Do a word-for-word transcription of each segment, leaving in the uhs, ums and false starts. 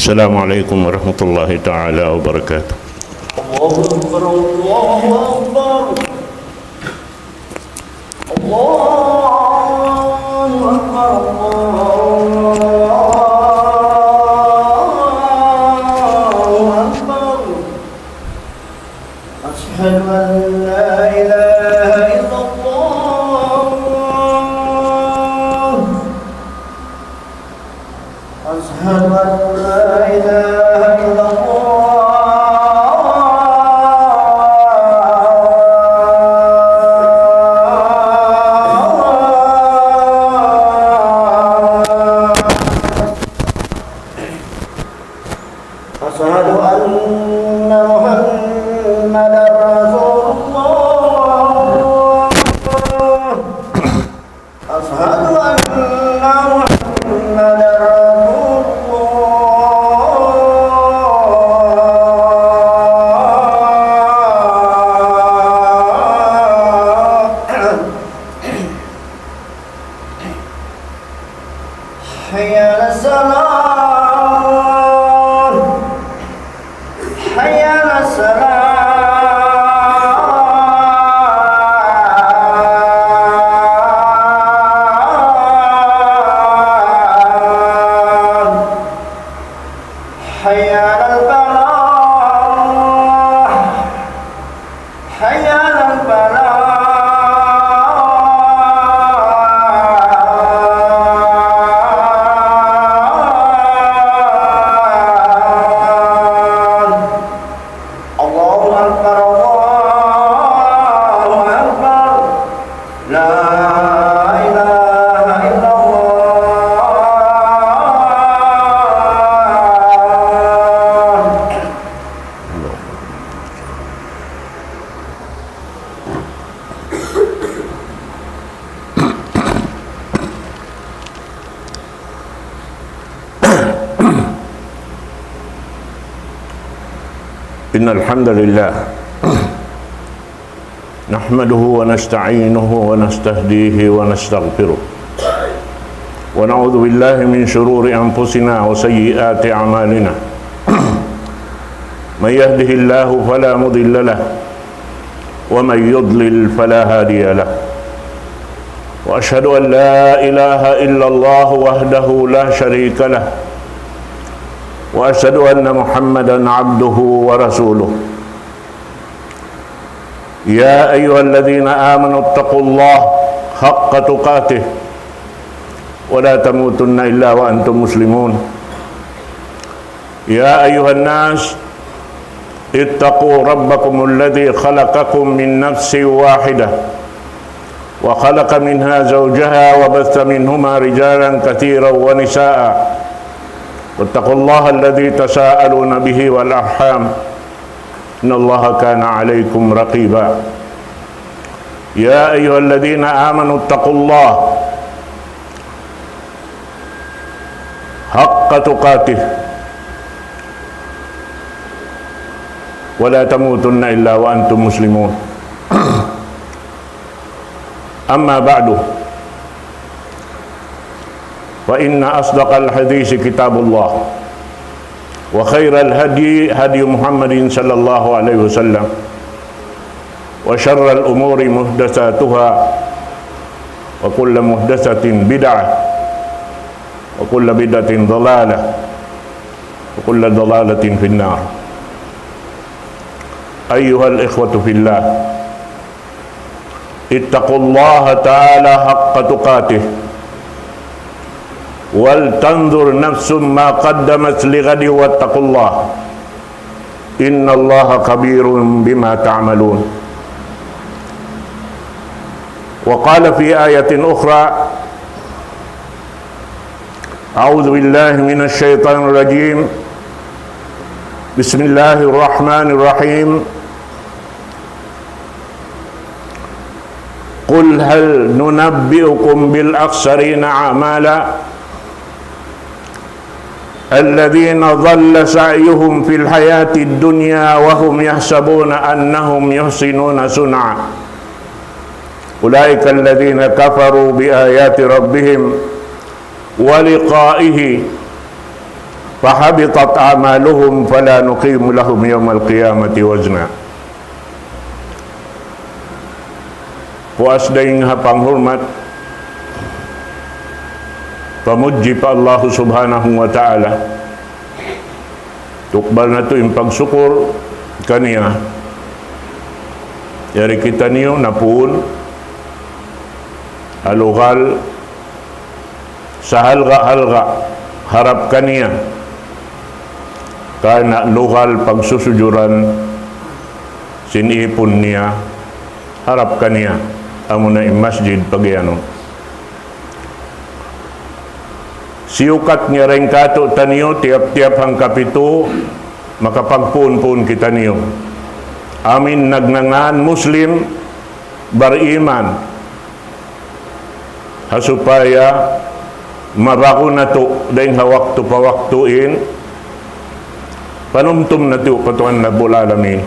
السلام عليكم ورحمة الله تعالى وبركاته. الله أكبر، الله أكبر. الله أكبر، الله أكبر. أشهد أن لا إله إلا الله. أشهد أن لا إله إلا الله. أشهد أن محمدا رسول الله. أشهد أن محمدا رسول الله. حي على الصلاة. حي على الصلاة. حي على الفلاح. حي على الفلاح. الله أكبر، الله أكبر. لا إله إلا الله. إن الحمد لله نحمده ونستعينه ونستهديه ونستغفره، ونعوذ بالله من شرور أنفسنا وسيئات أعمالنا. من يهده الله فلا مضل له، ومن يضلل فلا هادي له. وأشهد أن لا إله إلا الله وحده لا شريك له، وأشهد أن محمدا عبده ورسوله. يا أيها الذين آمنوا اتقوا الله حق تقاته ولا تموتن إلا وأنتم مسلمون. يا أيها الناس اتقوا ربكم الذي خلقكم من نفس واحدة وخلق منها زوجها وبث منهما رجالا كثيرا ونساء، واتقوا الله الذي تساءلون به والأرحام، إن الله كان عليكم رقيبا. يا أيها الذين آمنوا اتقوا الله حق تقاته ولا تموتن إلا وأنتم مسلمون. أما بعد، فإن أصدق الحديث كتاب الله، وخير الهدي هدي محمد صلى الله عليه وسلم، وشر الأمور محدثاتها، وكل محدثة بدعة، وكل بدعة ضلالة، وكل ضلالة في النار. أيها الإخوة في الله، اتقوا الله تعالى حق تقاته، ولتنظر نفس ما قدمت لغد، واتقوا الله، إن الله خبير بما تعملون. وقال في آية أخرى: أعوذ بالله من الشيطان الرجيم. بسم الله الرحمن الرحيم. قل هل ننبئكم بالأخسرين أعمالا؟ الذين ضل سعيهم في الحياة الدنيا وهم يحسبون أنهم يحسنون صنعا. أولئك الذين كفروا بآيات ربهم ولقائه فحبطت أعمالهم فلا نقيم لهم يوم القيامة وزنا. Puas dayn ha panghurmat, pamudji pa Allah Subhanahu wa Ta'ala. Tukbal natu' in pagsukur kaniya. Yari kitaniyu napun, ha lugal, sahalga'-halga' harap kaniya. Karna' lugal pagsusujuran sin ipun niya harap kaniya. Amuna in masjid pag'iyanun. Siyukat niya dayn kātu'niyu tiyap-tiyap hangkapitu makapagpun-pun kitaniyu. Amuin nagngangan Muslim, bariman. Ha supaya mabagu natu' dayn ha waktu pa waktu in panumtum natu' pa Tuhan Rabbul Alamin.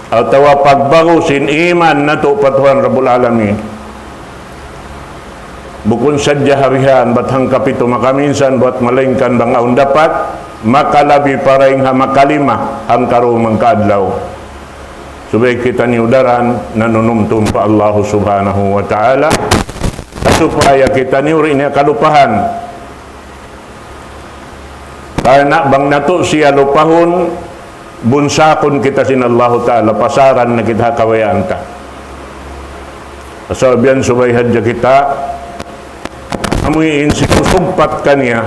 Atawa pagbagu sin iman natu' pa Tuhan Rabbul Alamin. Bukun sadja ha bihan, bat hangkapitu makaminsan, bat malaingkan bang awn dapat, makalabi pa dayn ha makalima, hangkaruwa mangkaadlaw. Subay kitaniyu daran nanunumtum pa Allah Subhanahu wa Ta'ala. Supaya kitaniyu di' niya kalupahan. Karna' bang natu' siya lupahun, bunsakun kita sin Allahu Ta'ala, pasaran na kita ha kabayaan ta. Sabab yan subay hadja kita, amuin sikusugpat kaniya,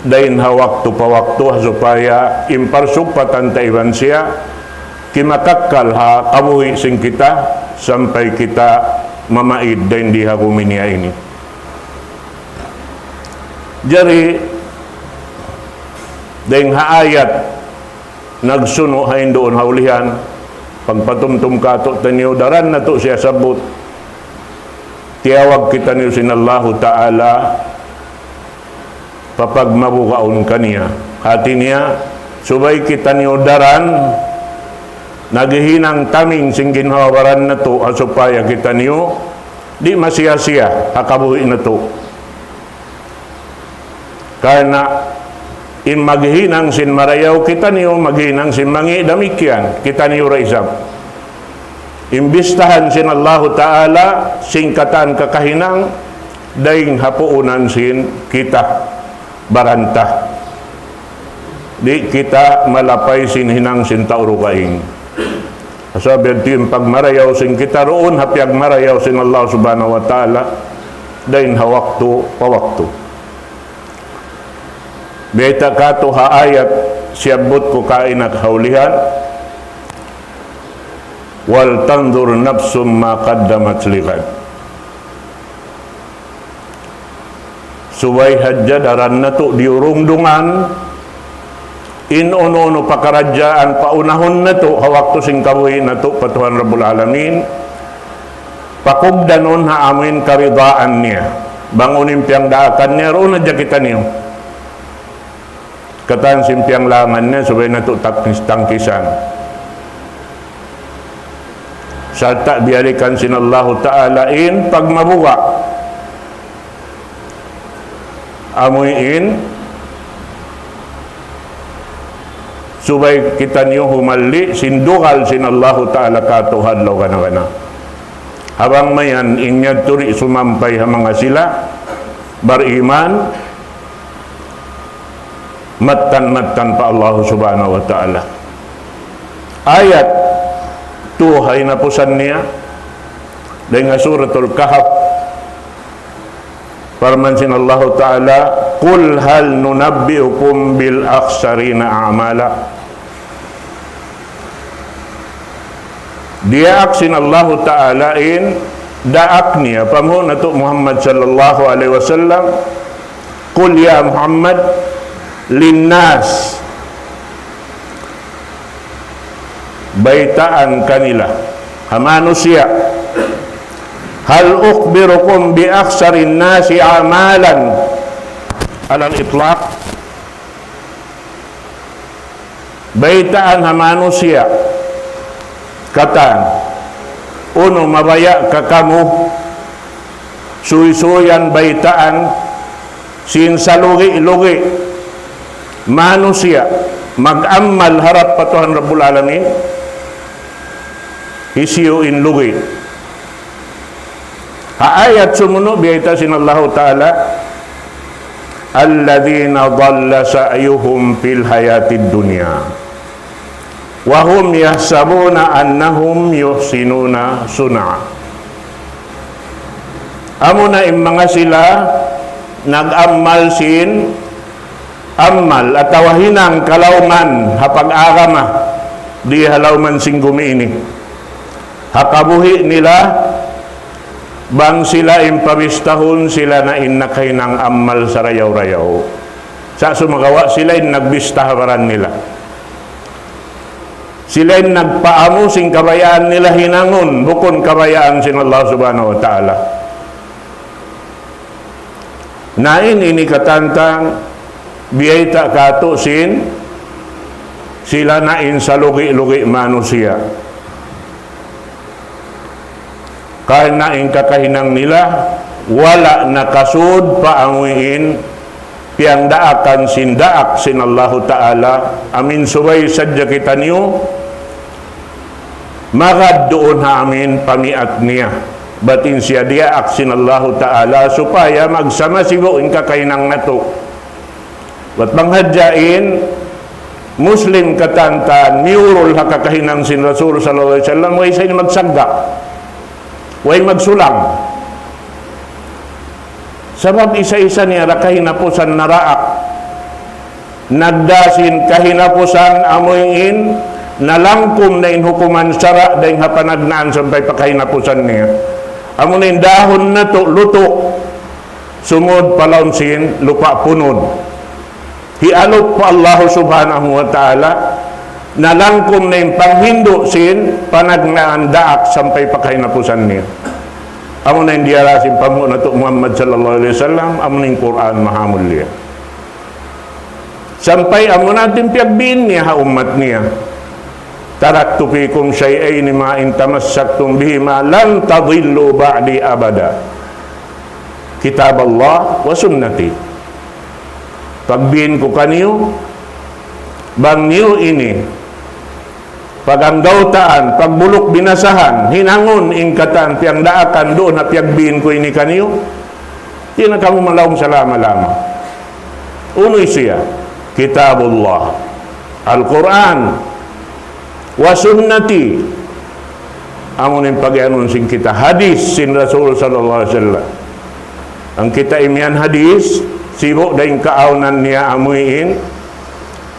dayn ha waktu pa waktu, supaya in parsugpatan ta iban siya, kimakakkal ha kabuhi' sin kita, sampay kita mamaid dayn di ha gumi niya ini. Jari, dayn ha ayat, nagsunu' ha in duun ha ulihan, pagpatumtum kātu'niyu, daran natu' siya sabbut. Tiyawag kitaniyu sin Allahu Ta'ala, papagmabugaun kaniya. Hati niya, subay kitaniyu daran, naghihinang taming sin ginhawa-baran natu', ha supaya kitaniyu, di' masiya-siya, ha kabuhi' natu'. Karna' in maghinang sin marayaw kitaniyu, maghinang sin mangi' damikkiyan, kitaniyu da isab. In bistahan sin Allahu Ta'ala, sin katan kakahinang, dayn ha puunan sin kita, baran ta. Di' kita malapay sin hinang sin tau dugaing. Sabab yadtu in pagmarayaw sin kita duun, ha piyagmarayaw sin Allah Subhanahu wa Ta'ala, dayn ha waktu pa waktu. Bayta' kātu' ha ayat siyabbut ku kaina ha ulihan, ولتنظر نفس ما قدمت لغد. Subay hadja daran natu' diyurungdungan, in unu-unu pakaradjaan paunahun natu', ha waktu sin kabuhi' natu', pa Tuhan Rabbul Alamin, pakugdanun ha amuin karidaan niya. Bang unu in piyagdaakan niya, duun hadja kitaniyu. Katan sin piyanglangan niya, subay natu' tangkis-, tangkisan. Sarta' biyalikan sin Allahu Ta'ala in pagmabuga'. Amuin, subay kitaniyu humalli' sin dugal sin Allahu Ta'ala kātu' ha adlaw gana-gana. Habang mayan in yadtu di' sumampay ha manga sila bariman, mattan-mattan pa Allah Subhanahu wa Ta'ala. Ayat tu ha hinapusan niya, dayn ha Suratul Kahf, parman sin Allahu Ta'ala, قل هل ننبئكم بالأخسرين أعمالا. Diyaak sin Allahu Ta'ala in daak niya, panghu' natu' Muhammad sallallahu alayhi wasallam, قل يا محمد للناس, baytaan kanila, ha manusiya', هل أخبركم بأخسر الناس أعمالا على الإطلاق. Baytaan ha manusiya', katan, unu mabaya' ka kamu, suysuyan baytaan, sin salugi'-lugi', manusiya' mag-amal harap pa Tuhan Rabbul Alamin, hisiyu in lugi'. Ha ayat sumunu' biyayta' sin Allahu Ta'ala, الذين ضل سعيهم في الحياة الدنيا وهم يحسبون أنهم يحسنون صنعا. Amuna in manga sila nag-amal sin amal atawa hinang kalauman ha pag-agama di ha lawman sin gumi ini. Ha kabuhi' nila, bang sila in pabistahun, sila na in nakahinang amal sarayaw-rayaw. Sa' sumagawa' sila in nagbista ha baran nila. Sila in nagpaamu sin kabayaan nila hinangun, bukun kabayaan sin Allah Subhanahu wa Ta'ala. Na in ini katantan, biyayta' katu' sin, sila na in salugi'-lugi' manusiya'. Karna' in kakahinang nila, wala' nakasud pa amuin piyangdaakan sin daak sin Allahu Ta'ala, amin subay sadja kitaniyu, magad duun ha amin pamiat niya. Bat in siya diyaak sin Allahu Ta'ala supaya magsama sibu' in kakahinang natu'. Bat bang hadja in Muslim katantan, miyurul ha kakahinang sin Rasul sallallahu alayhi wasallam, way sa' in magsagga', way magsulang. Sabab isa-isa niya ra kahinapusan naraak. Nagda sin kahinapusan amuin nalangkum na in hukuman sara' dayn ha panagnaan sampay pa kahinapusan niya. Amu na in dahun natu' lutu', sumud pa lawm sin lupa' punud. Hialup pa Allah Subhanahu wa Ta'ala, nalangkum na in panghindu' sin panagnaan daak sampay pa kahinapusan niya. Amu na in diyara sin panghu' natu' Muhammad sallallahu alayhi wasallam, amu na in Qur'an mahamulliya. Sampay amu na in piyagbiin niya ha ummat niya. تركت فيكم شيئين ما إن تمسكتم بهما لن تضلوا بعدي أبدا. كتاب الله وسنتي. Pagbiin ku kaniyu, bang niyu ini paganggawtaan, pagbuluk binasahan, hinangun in katan piyangdaakan duun ha piyagbiin ku ini kaniyu, di' na kamu malawm salama-lama. Unu siya? Kitabullah, Al-Qur'an, wa sunnati. Amu in pagiyanun sin kita hadis sin Rasul sallallahu alayhi wasallam. Bang kita imiyan hadis, sibu' da in kaawnan niya amuin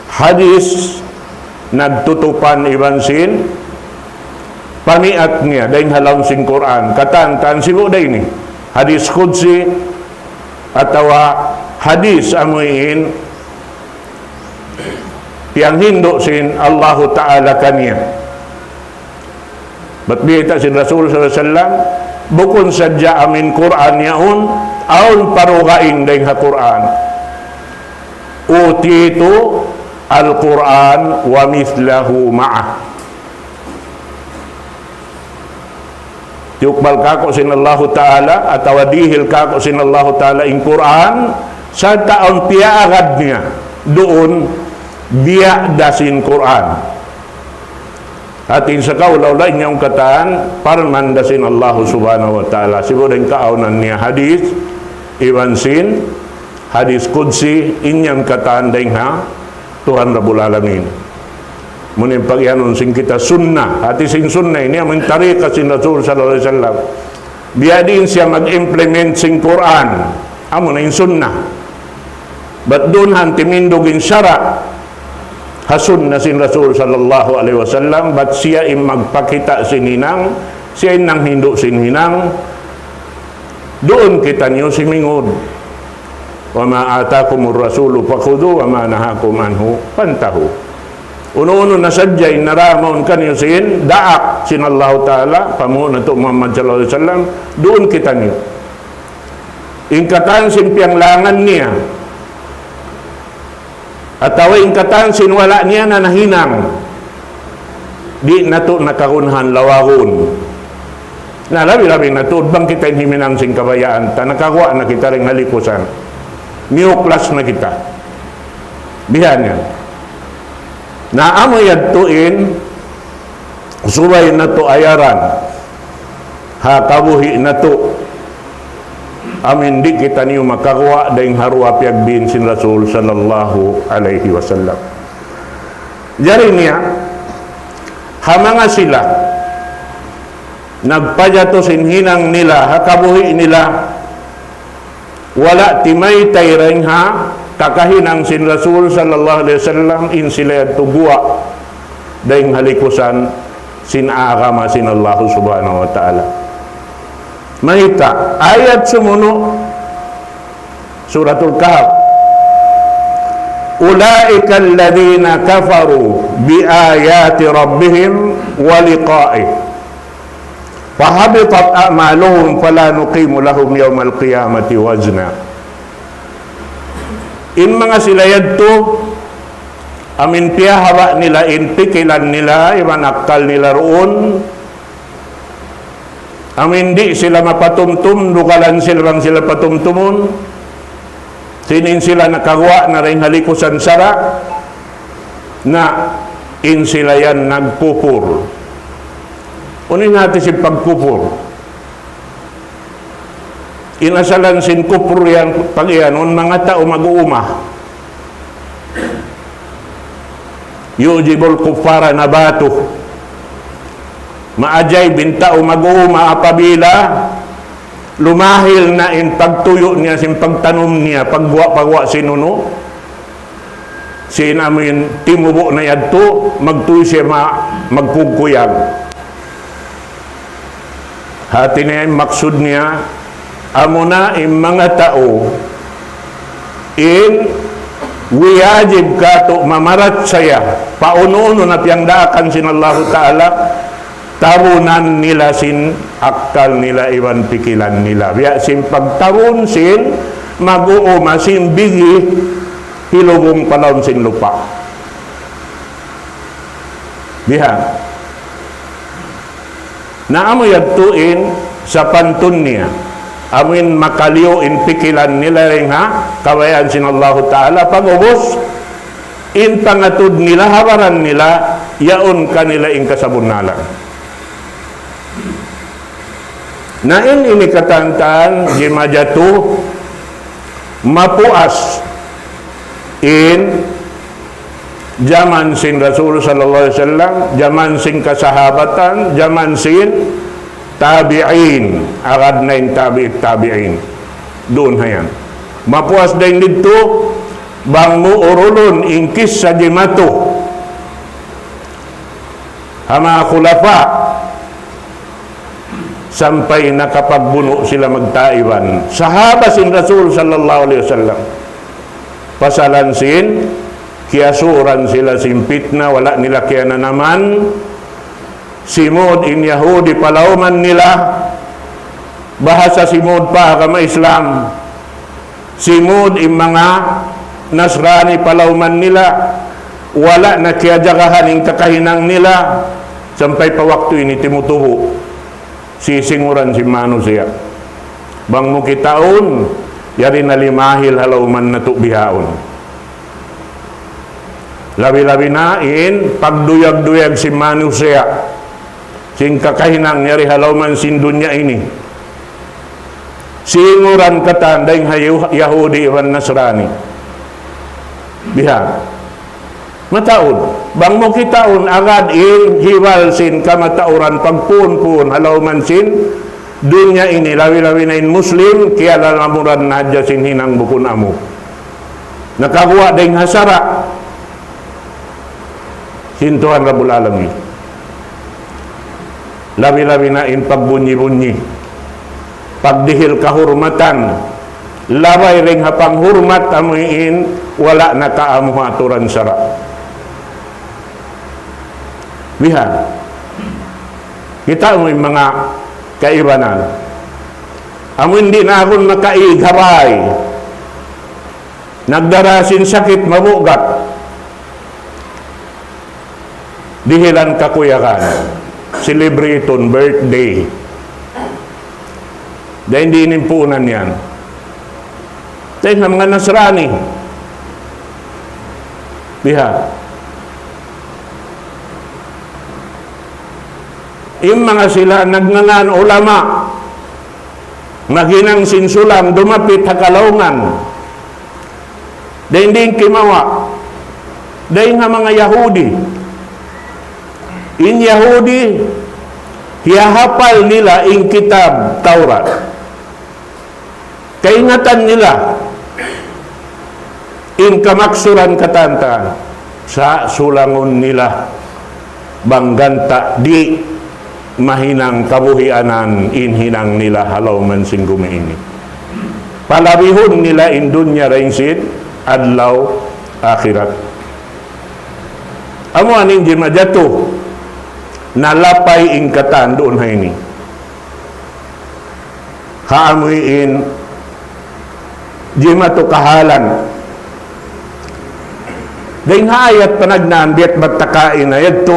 hadis nagtutupan iban sin pamiat niya dayn ha lawm sin Qur'an. Katantan sibu' da ini. Hadis qudsi atawa hadis amuin piyanghindu' sin Allahu Ta'ala kaniya. Bat biyayta' sin Rasul sallallahu alayhi wasallam, bukun sadja amin Qur'an yaun, awn pa dugaing dayn ha Qur'an. أوتيت القرآن ومثله معه. Tiyukbal kaku' sin Allahu Ta'ala, atawa dihil kaku' sin Allahu Ta'ala in Qur'an, sarta' awn piyaagad niya, duun biya' da sin Qur'an. Hati in sa kaula-ula in yan katan, parman da sin Allahu Subhanahu wa Ta'ala. Sibu' da in kaawnan niya hadis, iban sin hadis qudsi, in yan katan dayn ha Tuhan Rabbul Alamin. Amu in pagiyanun sin kita sunnah. Hati sin sunnah ini amu in tariqa sin Rasul sallallahu alayhi wasallam. Biya' diin siya mag-implement sin Qur'an. Amu na in sunnah. Bat duun han timindug in sara' ha sunnah sin Rasul sallallahu alayhi wasallam, bat siya in magpakita' sin hinang, siya in nanghindu' sin hinang, duun kitaniyu simingud. وما آتاكم الرسول فخذوه وما نهاكم عنه فانتهوا. Unu-unu na sadja in nara mawn kaniyu sin daak sin Allahu Ta'ala, panghu' natu' Muhammad sallallahu alayhi wasallam, duun kitaniyu. In katan sin piyanglangan niya, atawa in katan sin wala' niya na nahinang, di' natu' na kagunahan lawagun. Na labi-labi na tuud bang kita in himinang sin kabayaan ta, nakaguwa' na kita dayn ha lipusan. Miyuklas na kita. Bihan yan. Na amu yadtu in subay natu' ayaran ha kabuhi' natu'. Amu in di' kitaniyu makaguwa' dayn ha duwa piyagbin sin Rasul sallallahu alayhi wasallam. Jari niya, ha manga sila nagpajatu sin hinang nila ha kabuhi' nila, wala' timaytay dayn ha kakahinang sin Rasul sallallahu alayhi wasallam, in sila yadtu guwa' dayn ha likusan sin agama sin Allah subhanahu wa ta'ala. Mayta', ayat sumunu', Suratul Kahf. أولئك الذين كفروا بآيات ربهم ولقائه فحبطت أعمالهم فلا نقيم لهم يوم القيامة وزنا. In manga sila yadtu, amu in piyahaba' nila in pikilan nila, iban akkal nila duun, amu in di' sila mapatumtum, dugalan sila bang sila patumtumun, sin in sila nakaguwa' na dayn ha likusan sara', na in sila yan nagkupur. Unu in hati sin pagkupur? In asalan sin kupur yan, pag-iyanun, manga tau mag-uuma. يعجب الكفار نباته. Maajaib in tau mag-uuma apabila lumahil na in pagtuyu' niya sin pagtanum niya, pagguwa'-pagguwa' sin unu, sin amu in timubu' na yadtu, magtuy siya ma-, magkugkuyag. Hati niya, in maksud niya, amuna in manga tau in wajib katu' mamarachaya pa unu-unu na piyangdaakan sin Allahu Ta'ala, tabunan nila sin akkal nila iban pikilan nila. Biya' sin pagtabun sin mag-uuma sin bigi hilubung pa lawm sin lupa'. Bihan. Na amu yadtu in sapantun niya. Amu in makaliyu in pikilan nila dayn ha kabayaan sin Allahu Ta'ala. Pag'ubus, in pangatud nila, ha baran nila, yaun kanila in kasabunnalan. Na in ini katan-katan, jimajatu, mapuas in jaman sin Rasul sallallahu alayhi wasallam, jaman sin kasahabatan, jaman sin tabi'in, agad na in tabi'it tabi'in. Duun ha yan. Mapuas dayn didtu, bang mu urulun in kissa jimatu ha manga khulafa, sampay nakapagbunu' sila magtaiban. Sahaba sin Rasul sallallahu alayhi wasallam. Pasalan sin, kiyasuran sila sin pitna, wala' nila kiyananaman. Simud in Yahudi palawman nila, bahasa simud pa agama Islam. Simud in manga Nasrani palawman nila, wala' na kiyajagahan in kakahinang nila, sampay pa waktu ini timutubu'. Sisinguran sin manusiya'. Bang mu kitaun, yari na limahil ha lawman natu' bihaun. Labi-labi na in pagduyag-duyag sin manusiya'. Sin kakahinang yari ha lawman sin dunya ini. Singuran katan dayn ha Yahu-, Yahudi iban Nasrani. Biha. Mataud. Bang mu kitaun agad in hibal sin kamatauran pagpuun-puun ha lawman sin dunya ini, labi-labi na in Muslim, kiyalalamuran na hadja sin hinang bukun amu. Nakaguwa' dayn ha sara' sin Tuhan Rabbul Alamin. Labi-labi na in pagbunyi-bunyi, pagdihil kahurmatan, labay dayn ha panghurmat amu in wala' nakaamu ha aturan sara'. Biha. Kita' mu in manga kaibanan. Amu in di' na agun makaig ha bay. Nagdara sin sakit mabugat. Dihilan kakuyagan. Celebrate birthday. Dayn di' in puunan yan. Dayn ha manga Nasrani. Biha'. In manga sila nagngangan ulama, naghinang sin sulang dumapit ha kalaungan. Dayn di' kimawa'. Dayn ha manga Yahudi. In Yahudi, hiyahapal nila in kitab Taurat. Kaingatan nila in kamaksuran katan ta, sa' sulangun nila bang ganta' di' mahinang kabuhianan in hinang nila ha lawm sin gumi ini. Palabihun nila in dunya dayn sin adlaw akhirat. Amu ini in jimatu, nalapay in katan duun ha ini. Ha amu in jimatu kahalan. Dayn ha ayat panagnaan biya' bat ta kaina yadtu.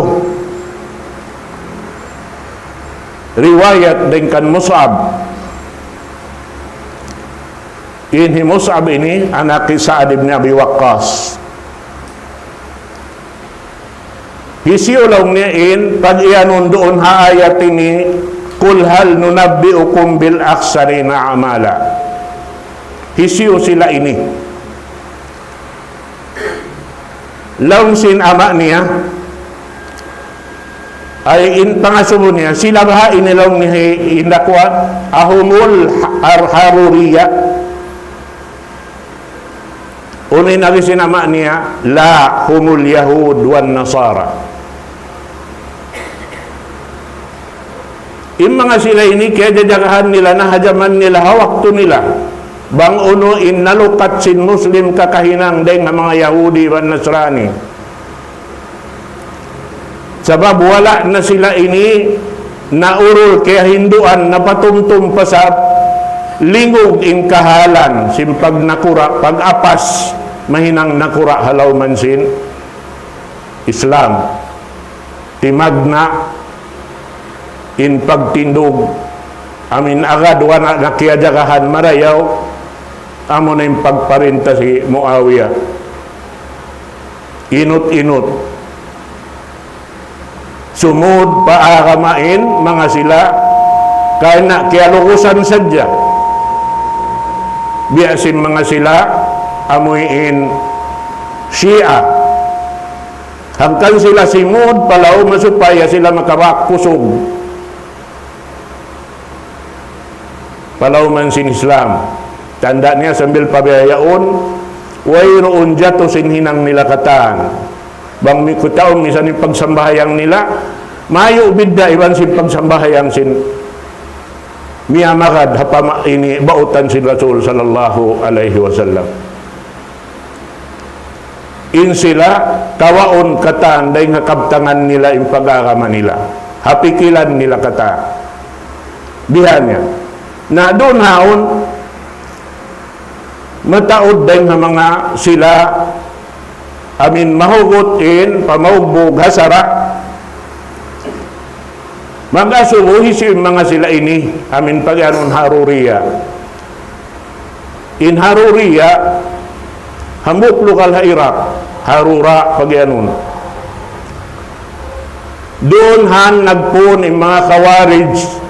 Riwayat dayn kan Mus'ab. In hi Mus'ab ini anak hi Sa'ad ibn Abi Waqqas. Hisiyu laung niya in pag-iyanun duun ha ayat ini, قل هل ننبئكم بالأخسرين أعمالا. Hisiyu sila ini? Laung sin ama' niya, ay in pangasubu niya, sila baha' ini laung niya hi-, hinda kuwa, أهم الحرورية. Unu in agi sin ama' niya, لا، هم اليهود والنصارى. In manga sila ini kiyajajagahan nila na ha jaman nila, ha waktu nila. Bang unu in nalukat sin Muslim kakahinang dayn ha manga Yahudi iban Nasrani. Sabab wala' na sila ini naurul kiyahinduan, napatumtum pa sab, lingug in kahalan sin pagnakura', pag-apas, mahinang nakura' ha lawm sin Islam. Timagna' in pagtindug, amu in agad wala' na kiyajagahan marayaw, amu na in pagparinta hi Muawiya. Inut-inut. Sumud pa agama in manga sila, karna' kiyalugusan sadja. Biya' sin manga sila, amu in Shia. Hangkan sila simud pa lawm supaya sila makabak kusug pa lawm sin Islam. Tanda' niya sambil pa biya' yaun, wayruun jatu sin hinang nila katan. Bang mi-, kitaun misan in pagsambahayang nila, mayu' bidda' iban sin pagsambahayang sin miyamagad ha pama-, ini bautan sin Rasul sallallahu alayhi wasallam. In sila, kawaun katan dayn ha kabtangan nila in pag-agama nila. Ha pikilan nila katan. Bihan niya. Na duun haun, mataud dayn ha manga sila, amu in mahugut in pamaugbug ha sara'. Mag-asubu hisiyu in manga sila ini, amu in pag-iyanun Haruriya. In Haruriya, hambuuk lukal ha Iraq, Harura pag-iyanun. Duun han nagpun in manga Khawarij,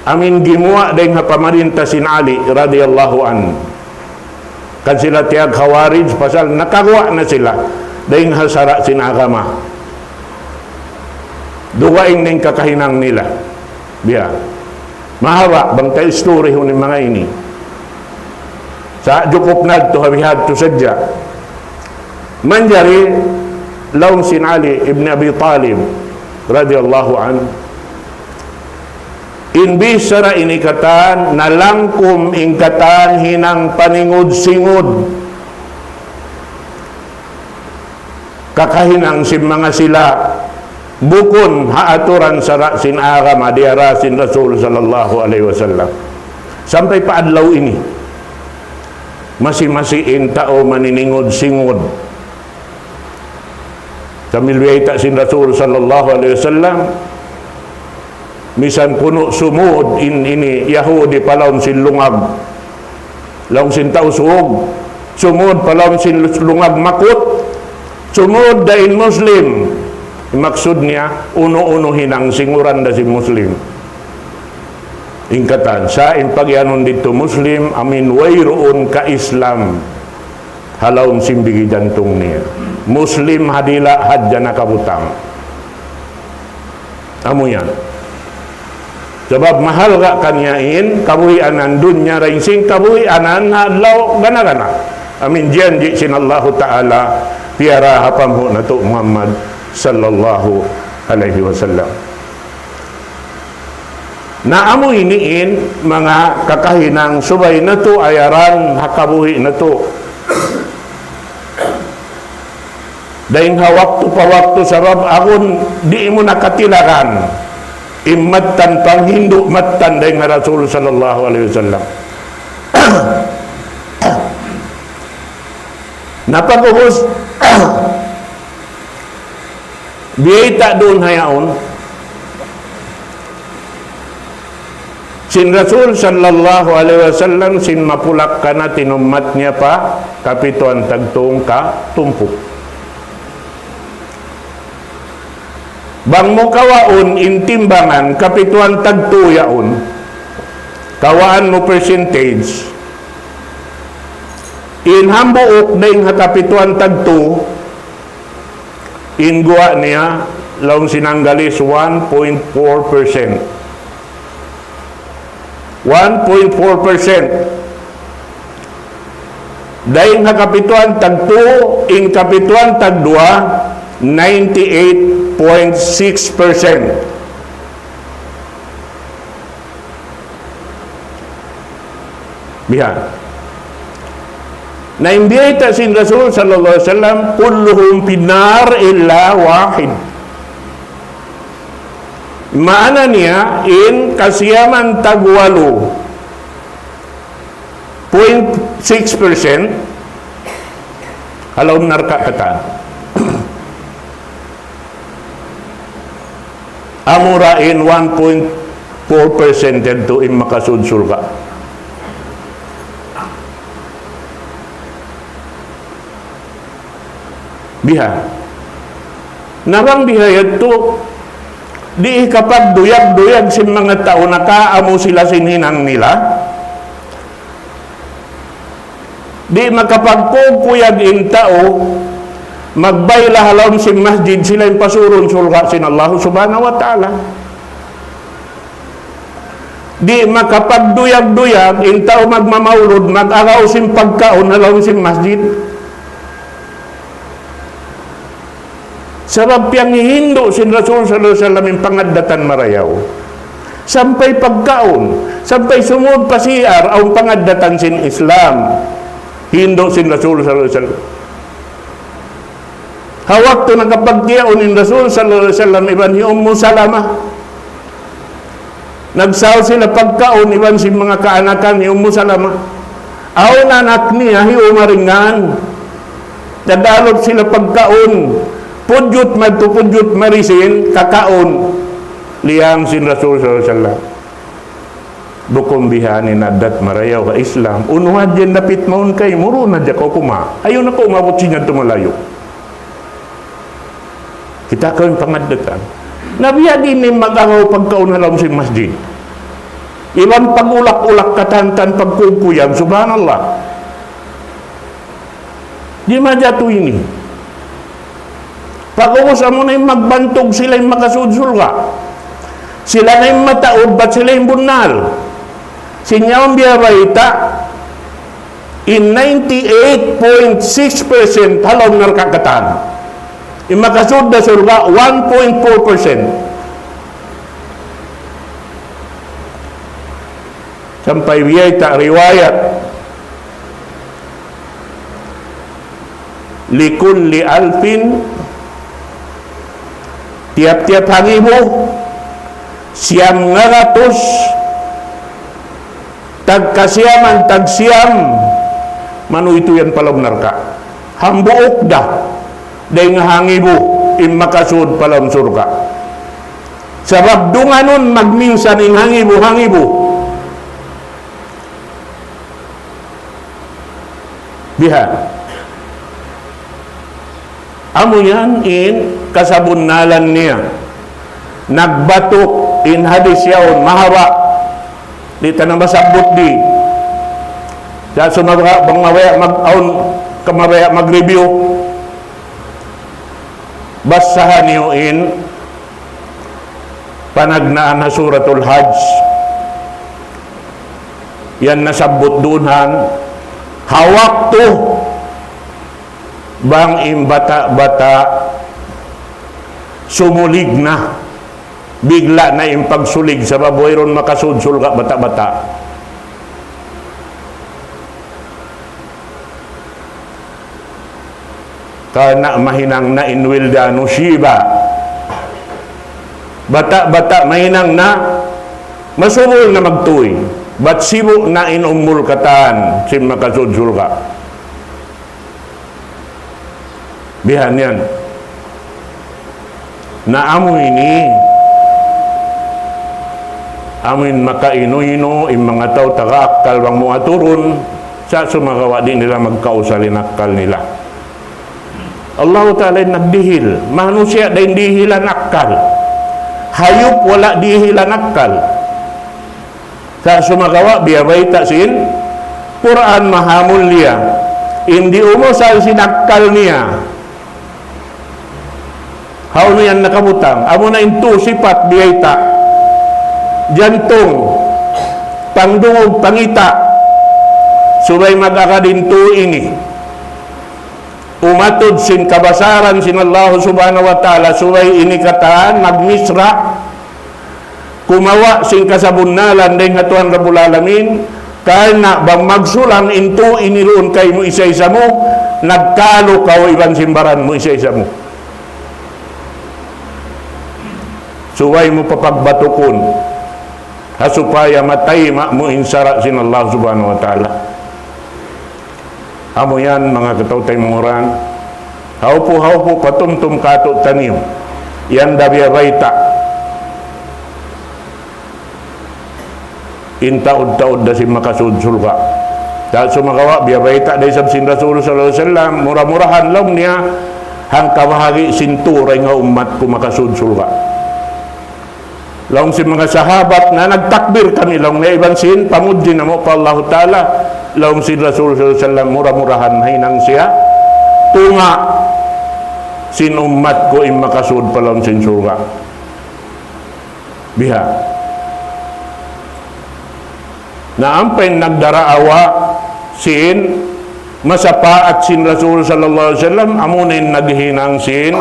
amu in gimuwa' dayn ha pamarinta sin Ali radiyallahu anhu. Kan sila tiyag Khawarij, pasal nakaguwa' na sila dayn ha sara' sin agama. Dugaing na in kakahinang nila. Biya'. Mahaba' bang ta istorihun in manga ini. Sa' jukup na yadtu, ha bihadtu sadja. Manjari laung sin Ali ibn Abi Talib radiyallahu anhu, in bichara ini katan, nalangkum in katan hinang paningud-singud kakahinang sin manga sila bukun ha aturan sara' sin agama diyara sin Rasul sallallahu alayhi wasallam. Sampay pa adlaw ini, masi-masi in tau maniningud-singud. Sambil biyayta' sin Rasul sallallahu alayhi wasallam, misan kunu' sumud in ini Yahudi pa lawm sin lungag. Laung sin Tausug, sumud pa lawm sin lungag makut. Sumud da in Muslim. Maksud niya, unu-unu hinang singuran da sin Muslim. In katan, sa' in pagiyanun didtu Muslim, amin wayruun ka-Islam ha lawm sin bigi jantung niya. Muslim ha dila' hadja nakabutang. Amu yan. Sabab mahalga' kaniya in kabuhianan dunya dayn sin kabuhianan ha adlaw gana-gana. Amin janji' sin Allahu Ta'ala piyara ha panghu' natu' Muhammad sallallahu alayhi wasallam. Na amu ini in manga kakahinang subay natu' ayaran ha kabuhi' natu'. Dayn ha waktu pa waktu sabab agun di' mu na katilagan in mattan panghindu' mattan dayn ha Rasul sallallahu alayhi wasallam. Na pag'ubus, biyayta' duun ha yaun, sin Rasul sallallahu alayhi wasallam sin mapulak kanat in ummat niya pa kapituan tagtung katumpuk. Bang mu kawaun in timbangan kapituan tagtu yaun, kawaan mu percentage, in hambuuk dayn ha kapituan tagtu, in guwa' niya, laung sin Anggalis, one point four percent. One point four percent. Dayn ha kapituan tagtu, in kapituan tagduwa, ninety-eight point six percent. Biha'. Na in biyayta' sin Rasul sallallahu alayhi wasallam, كلهم في النار إلا واحد. Maana niya, in kasiyaman tagwalu point six percent, ha lawm narka' katan. Amura in one point four percent yadtu in makasud surga'. Biha'. Na bang biha' yadtu, di' hikapagduyag-duyag sin manga tau nakaamu sila sin hinang nila. Di' makapagkukuyag in tau, magbayla' ha lawm sin masjid sila in pasurun surga' sin Allah Subhanahu wa Ta'ala. Di' makapagduyag-duyag in tau magmamaulud, mag-agaw sin pagkaun ha lawm sin masjid. Sabab piyanghihindu' sin Rasul sallallahu alayhi wasallam in pangaddatan marayaw. Sampay pagkaun, sampay sumud pa C R, awn pangaddatan sin Islam. Hindu' sin Rasul sallallahu alayhi wasallam. Ha waktu nakapagkiyaun in Rasul sallallahu alayhi wasallam iban hi Ummu Salama. Nagsaw sila pagkaun iban sin manga kaanakan hi Ummu Salama. Awn anak niya hi Umar in ngan. Nag-alup sila pagkaun. Pudjut madtu, pudjut mari sin kakaun. Liyang sin Rasul sallallahu alayhi wasallam. Bukun bihan in addat marayaw ha Islam. Unu hadja in dapit mawn kaymu, duun hadja kaw kumawa'. Ayaw na kaw umabut sin yadtu malayu'. Kita' kaw in pangaddatan. Na biya' diin in mag-agaw pagkaun ha lawm sin masjid. Iban pag-ulak-ulak katan-katan pagkukuyag, subhanallah. Di' majatu ini. Pag'ubus amuna in magbantug sila in makasud surga'. Sila na in mataud, bat sila in bunnal. Sin yaun biya' bayta', in ninety-eight point six percent ha lawm narka' katan. In makasud da surga', one point four percent. Sampay biyayta' riwayat, لكل ألف, tiyap-tiyap hangibu, siyam ngaratus, tagkasiyaman, tagsiyam, manuytuy yan pa lawm narka'. Hambuuk da, dayn ha hangibu, in makasud pa lawm surga'. Sabab dunganun magminsan in hangibu, hangibu. Biha'. Amu yan in kasabunnalan niya. Nagbatuk in hadith yaun, mahaba'. Di' ta na masabbut di. Sa' sumagawa' bang mabaya' mag-, awn ka mabaya' mag-review. Basaha niyu in panagnaan ha Suratul Hajj. Yan nasabbut duun han ha waktu bang in bata'-bata' sumulig na, bigla na in pagsulig, sabab wayruun makasud surga' bata'-bata'. Karna' mahinang na in ولدان شيبا. Bata'-bata' mahinang na, masubul na magtuy. Bat sibu' na in umul katan, sin makasud surga'. Bihan yan. Na amu ini, amu in makainu-inu, in manga tau taga akkal bang mu aturun, sa' sumagawa' di' nila magkausal in akkal nila. Allahu Ta'ala in nagdihil, manusiya' da in dihilan akkal. Hayup wala' dihilan akkal. Sa' sumagawa' biya' bayta' sin Qur'an mahamulliya. In di' umusal sin akkal niya. Hawnu yan nakabutang? Amu na in tu sipat biyayta'. Jantung, pangdungug, pangita'. Subay mag-agad in tu ini. Umatud sin kabasaran sin Allah Subhanahu wa Ta'ala, subay ini katan magmisra'. Kumawa' sin kasabunnalan dayn ha Tuhan Rabbul Alamin, karna' bang magsulang in tu ini duun kaymu isa-isa mu, nagkalu kaw iban sin baran mu isa-isa mu. Subay mu papagbatukun, ha supaya matayma' mu in sara' sin Allah Subhanahu wa Ta'ala. Amu yan, manga kataw-taymanghuran. Hawpu-hawpu patumtum katu' taniyu. Yan da biya' bayta'. In taud-taud da sin makasud surga'. Sa' sumagawa' biya' bayta' da isab sin Rasul sallallahu alayhi wasallam. Mura-murahan laung niya hangkabahagi' sin tu dayn ha ummat ku makasud surga'. Laung sin manga sahabat na nagtakbir kami laung niya iban sin pamudji namu' pa Allahu Ta'ala. Laung sin Rasul sallallahu alayhi wasallam, mura-murahan mahinang siya tunga' sin ummat ku in makasud pa lawm sin surga'. Biha'. Na ampa in nagdaraawa sin masapaat sin Rasul sallallahu alayhi wasallam, amu na in naghinang sin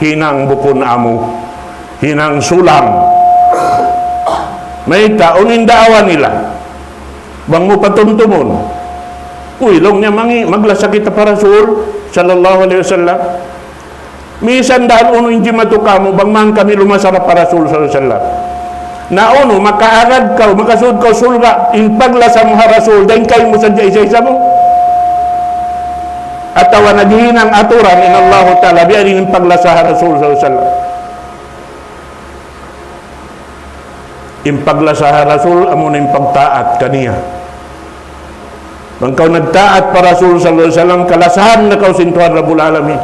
hinang bukun amu, hinang sulang. Mayta', unu in daawa nila? Bang mu patumtumun. Uy, laung niya, mangi', maglasa kita pa Rasul sallallahu alayhi wasallam. Misan dayn unu in jimatu kamu, bang man kami lumasara pa Rasul sallallahu alayhi wasallam. Na unu, makaagad kaw, makasud kaw surga', in paglasa mu ha Rasul, dayn kaymu sadja isa-isa mu. Atawa naghihinang aturan in Allahu Ta'ala, biya' diin in paglasa ha Rasul sallallahu alayhi wasallam. In paglasa ha Rasul, amu na in pagtaat kaniya. Bang kaw nagtaat pa Rasul sallallahu alayhi wasallam, kalasahan na kaw sin Tuhan Rabbul Alamin.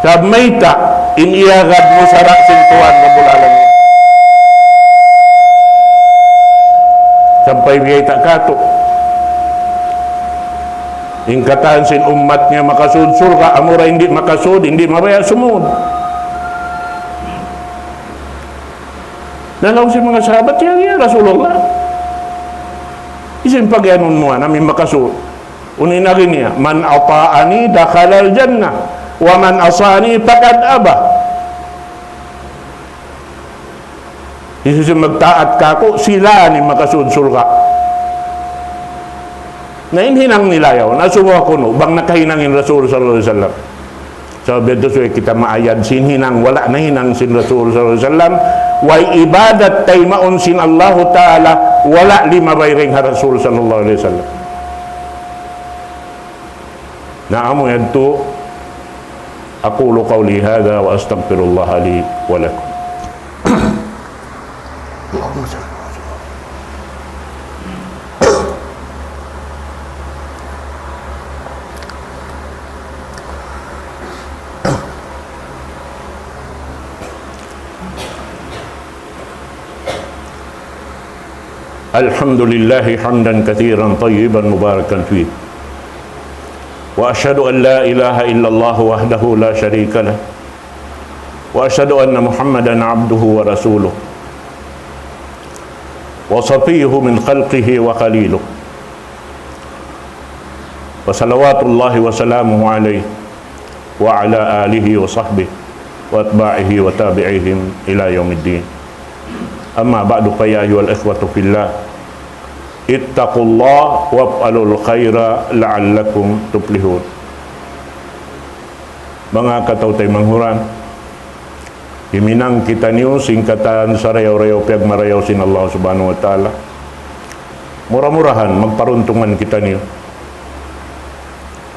Sabab mayta', in iyagad mu sara' sin Tuhan Rabbul Alamin. Sampay biyayta' katu'. In katan sin ummat niya makasud surga', amura in di' makasud, in di' mabaya' sumud. Na laung sin manga sahabat, "Ya, ya Rasulullah, hisiyu in pagiyanun mu, amu in makasud?" Unu in agi niya, "من أطاعني دخل الجنة ومن عصاني فقد أبى." Hisiyu in magtaat kaku', sila in makasud surga'. Na in hinang nila yaun, asubuhun kunu', bang nakahinang in Rasul sallallahu alayhi wasallam. Sabab yadtu subay kita maayad sin hinang, wala' nahinang sin Rasul sallallahu alayhi wasallam. Way ibadat taymaun sin Allahu Ta'ala, wala' limabay dayn ha Rasul sallallahu alayhi wasallam. Na amu yadtu, أقول قولي هذا وأستغفر الله لي ولكم. الحمد لله حمدا كثيرا طيبا مباركا فيه. وأشهد أن لا إله إلا الله وحده لا شريك له. وأشهد أن محمدا عبده ورسوله. وصفيه من خلقه وخليله. وصلوات الله وسلامه عليه وعلى آله وصحبه وأتباعه وتابعيهم إلى يوم الدين. أما بعد، فيا أيها الإخوة في الله، اتقوا الله وافعلوا الخير لعلكم تفلحون. Manga kataw-taymanghuran, himinang kitaniyu sin katan sarayaw-rayaw piyagmarayaw sin Allah Subhanahu wa Ta'ala. Mura-murahan magparuntungan kitaniyu.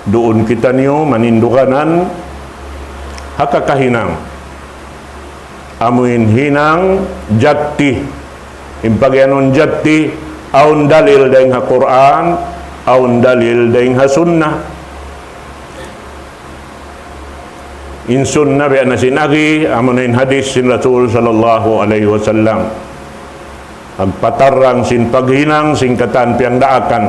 Duun kitaniyu maninduganan ha kakahinang. Amuin hinang jatti. In pagiyanun jatti, awn dalil dayn ha Qur'an, awn dalil dayn ha Sunnah. In Sunnah biya' na sin agi, amuna in hadith sin Rasul sallallahu alayhi wasallam. Pagpatarrang sin paghinang sin katan piyagdaakan.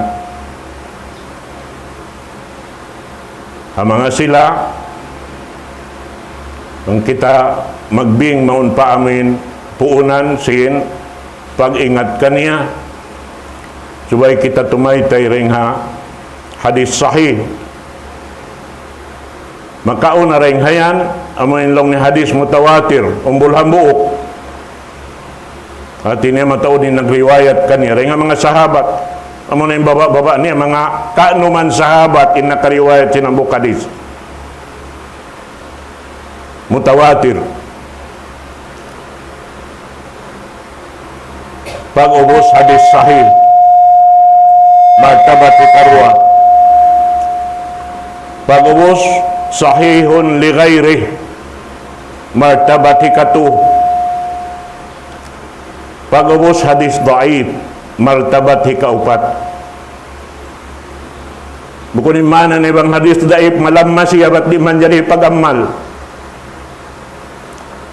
Ha manga sila, bang kita magbing mawn pa amuin puunan sin pag-ingat kaniya, subay kita tumaytay dayn ha hadith sahih. Makauna dayn ha yan, amuin laung niya hadith mutawatir, umbul hambuuk. Hati niya mataud in nagriwayat kaniya, dayn ha manga sahabat. Amuna in baba'-baba' niya, manga kanuman sahabat in nakariwayat sin hambuuk hadith. Mutawatir. Pag'ubus hadith sahih, martabat hikaruwa. Pag'ubus sahihun li ghayrih, martabat hikatu. Pag'ubus hadith da'if, martabat hikaupat. Bukun in maana niya bang hadith da'if, malamma siya bat di' manjari pag-amal.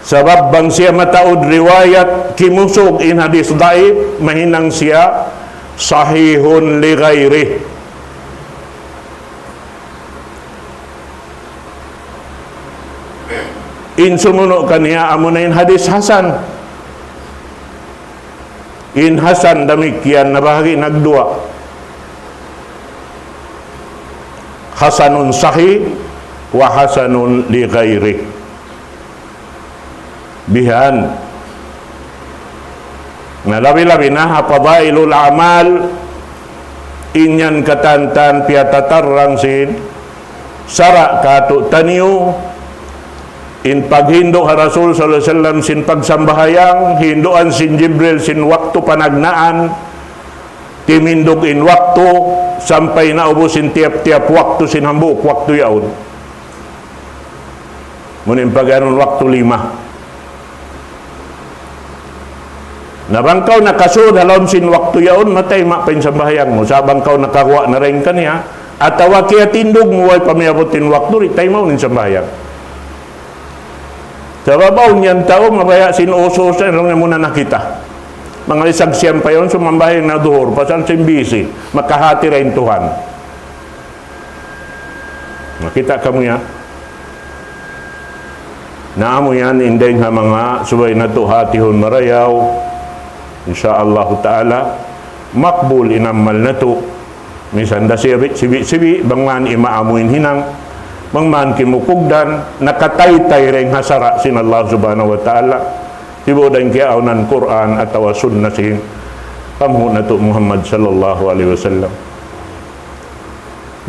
Sabab bang siya mataud riwayat kimusug in hadith da'if, mahinang siya sahihun li ghayrih. In sumunu' kaniya amuna in hadith hasan. In hasan damikkiyan nabahagi' nagduwa. Hasanun sahih wa hasanun li ghayrih. Bihan. Na labi-labi na ha fadailul a'mal, in yan katantan piyatatarrang sin sara' katu'taniyu, in paghindu' ha Rasul sallallahu alayhi wasallam sin pagsambahayang, hinduan sin Jibril sin waktu panagnaan, timindug in waktu, sampay naubus in tiyap-tiyap waktu sin hambuuk waktu yaun. Muna in pag'anun waktu lima. Na bang kaw nakasud ha lawm sin waktu yaun, matay ma pa in sambahayang mu. Sa' bang kaw nakaguwa' na dayn kaniya, atawa kiyatindug mu way pa miyabut in waktu, di' taymaun in sambahayang. Sabab awn yan tau mabaya' sin usus, laung niya muna na kita. Manga isab siyam pa yaun, sumambahayang na duhur, pasal sin busy, makahati ra in Tuhan. Nakita' kamu yan? Na amu yan in dayn ha manga subay natu' hatihun marayaw. Insya Allahu ta'ala, makbul in amal natu'. Misan da siya bit sibi'-sibi', bang man imaamu in hinang, bang man kimukugdan, nakataytay dayn ha sara' sin Allah Subhanahu wa Ta'ala. Sibu' dayn kiyaawnan Qur'an atawa sunna sin panghu' natu' Muhammad sallallahu alayhi wasallam.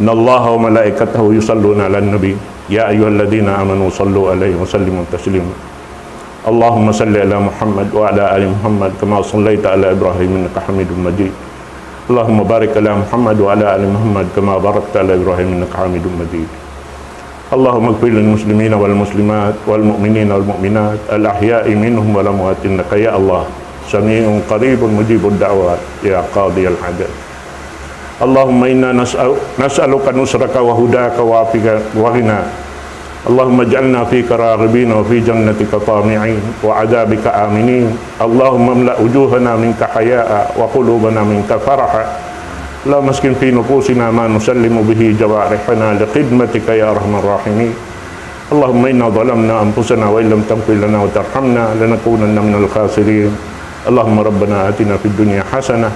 إن الله وملائكته يصلون على النبي، يا أيها الذين آمنوا صلوا عليه وسلموا تسليما. اللهم صل على محمد وعلى آل محمد كما صليت على إبراهيم إنك حميد مجيد. اللهم بارك على محمد وعلى آل محمد كما باركت على إبراهيم إنك حميد مجيد. اللهم اغفر للمسلمين والمسلمات والمؤمنين والمؤمنات الأحياء منهم والأموات إنك يا الله سميع قريب مجيب الدعوات يا قاضي الحاجات. اللهم إنا نسأل-، نسألك نصرك وهداك وعفوك وغناك. اللهم اجعلنا فيك راغبين وفي جنتك طامعين وعذابك آمنين. اللهم املأ وجوهنا منك حياء وقلوبنا منك فرحا. اللهم اسكن في نفوسنا ما نسلم به جوارحنا لخدمتك يا أرحم الراحمين. اللهم إنا ظلمنا أنفسنا وإن لم تغفر لنا وترحمنا لنكونن من الخاسرين. اللهم ربنا آتنا في الدنيا حسنة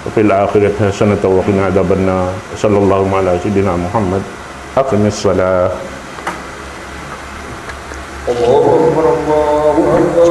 وفي الآخرة حسنة وقنا عذاب النار. صلى الله على سيدنا محمد. أقم الصلاة. الله أكبر، الله أكبر.